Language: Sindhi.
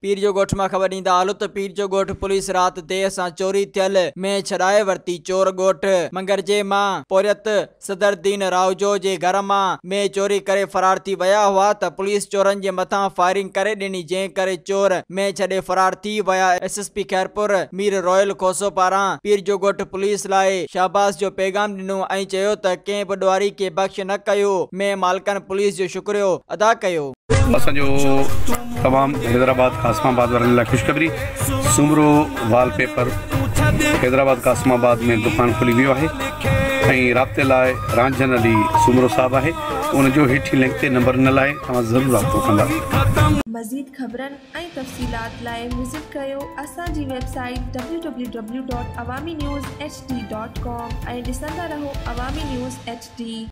پير جو ڳوٺ مان خبر ڏيندا هلو ته پير جو ڳوٺ پوليس رات دير سان چوري ٿيل مينهن ڇڏائي ورتي. چور ڳوٺ منگرجي مان پورهيت صدرالدين راهوجو جي گهر مان مينهن چوري ڪري فرار ٿي ويا هئا ته پوليس چورن جي مٿان فائرنگ ڪري ڏني جنهن ڪري چور مينهن ڇڏي فرار ٿي ويا. S S P Khairpur Mir Rohal Khoso پاران پير جو ڳوٺ پوليس لاء شاباس جو پيغام ڏنو ۽ چيو ته ڪنهن به ڏوهاري کي بخش نه ڪيو مينهن مالڪن پوليس جو شڪريو ادا ڪيو. اسان جو تمام حيدرآباد قاسم آباد وارن لاء خوشخبري سومرو وال پيپر حيدرآباد قاسم آباد ۾ دڪان کلي ويو آهي ۽ رابطي لاء رانجهن علي سومرو صاحب آهي ان جو هيٺين لنڪ تي نمبر ڏنل آهي توهان ضرور رابطو ڪندا. مزيد خبرن ۽ تفصيلات لاء وزٽ ڪريو اسان جي website W W W dot Awami news H D dot com ۽ ڏسندا رهو عوامي نيوز ايڇ ڊي.